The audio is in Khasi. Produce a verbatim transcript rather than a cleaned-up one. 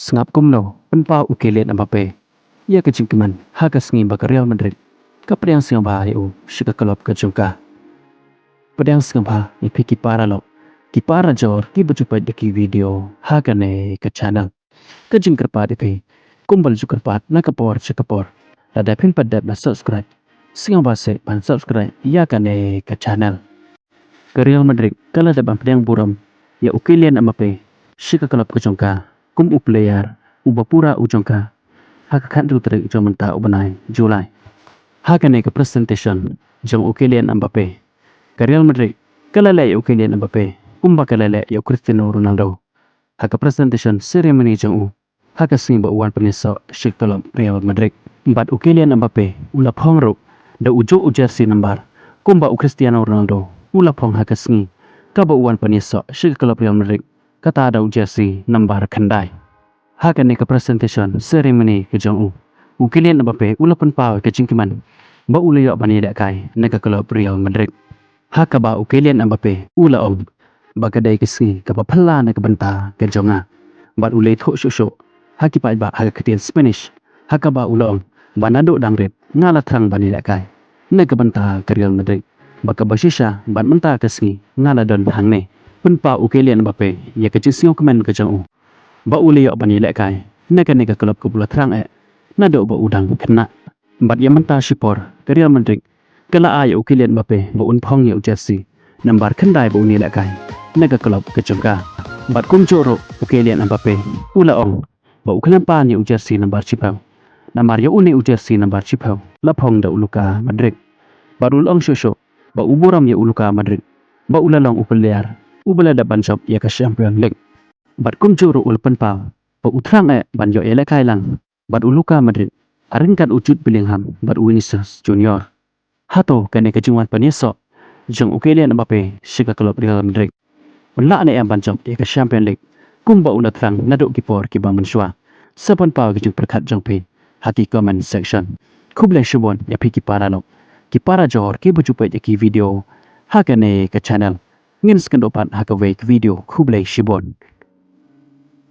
Sngap kumno pynpaw u Kylian Mbappe ïa ka jingkmen ha ka sngi ba ka Real Madrid ka pdiang sngewbha ïa u sha ka club ka jong ka. Pdiang sngewbha ïa phi ki para lok, ki para jor kiba ju peit ïa ki video ha kane ka channel. Ka jingkyrpad ïa phi, kumba la ju kyrpad na ka por sha ka por, lada phim pat dep ban subscribe, sngewbha seh ban subscribe ïa kane ka channel. Ka Real Madrid ka la dep ban pdiang burom ïa u Kylian Mbappe sha ka club ka jong ka kum u player uba pura u jong ka ha ka khathynriew tarik jong mynta u bnai July. Ha kane ka presentation jong u Kylian Mbappe, ka Real Madrid ka la leh ïa u Kylian Mbappe kumba ka la leh ïa u Cristiano Ronaldo ha ka presentation ceremony jong u ha ka sngi ba u wan pynïasoh sha ka club Real Madrid. Bad u Kylian Mbappe u la phong ruh da u juh u jersey number kumba u Cristiano Ronaldo u la phong ha ka sngi kaba u wan pynïasoh sha ka club Real Madrid, kata da u jersey number khyndai. Ha kane ka presentation ceremony ka jong u, u Kylian Mbappe u la pynpaw ka jingkmen ba u la ïoh ban ïalehkai na ka club Real Madrid. Ha kaba u Kylian Mbappe u la ong ba ka dei ka sngi kaba phylla na ka bynta ka jong nga. Bad u la ïathuh shuh shuh ha ki paidbah ha ka ktien Spanish ha kaba u la ong ba naduh dang rit nga la thrang ban ïalehkai na ka bynta ka Real Madrid, ba kaba shisha bad mynta ka sngi nga la don hangne. Pynpaw u Kylian Mbappe ïa ka jingsngewkmen ka jong u ba u la ïoh ban ïalehkai na kane ka club kaba u la thrang eh naduh ba u dang khynnah. Bad ïa mynta shipor ka Real Madrid ka la ai ïa u Kylian Mbappe ba un phong ïa u jersey number khyndai ba un ïalehkai na ka club ka jong ka. Bad kumjuh ruh u Kylian Mbappe u la ong ba u khlem pan ïa u jersey number shiphew, namar ïa une u jersey number shiphew la phong da u Luka Modric. Bad u la ong shuh shuh ba u burom ïa u Luka Modric ba u la long u player uba la dep ban jop ïa ka Champions League. Bad kumjuh ruh u la pynpaw ba u thrang eh ban ïoh ïalehkai lang bad u Luka Modric ha ryngkat u Jude Bellingham bad u Vinicius Junior. Hato kane ka jingwan pynïasoh jong u Kylian Mbappe sha ka club Real Madrid un lah ne em ban jop ïa ka Champions League kumba u la thrang naduh ki por kiba mynshuwa? Sa pynpaw ka jingpyrkhat jong phi ha ki comment section. Khublei shibun ïa phi ki para lok, ki para jor kiba ju peit ïa ki video ha kane ka channel. Ngin sa ïakynduh pat ha kawei ka video. Khublei shibun.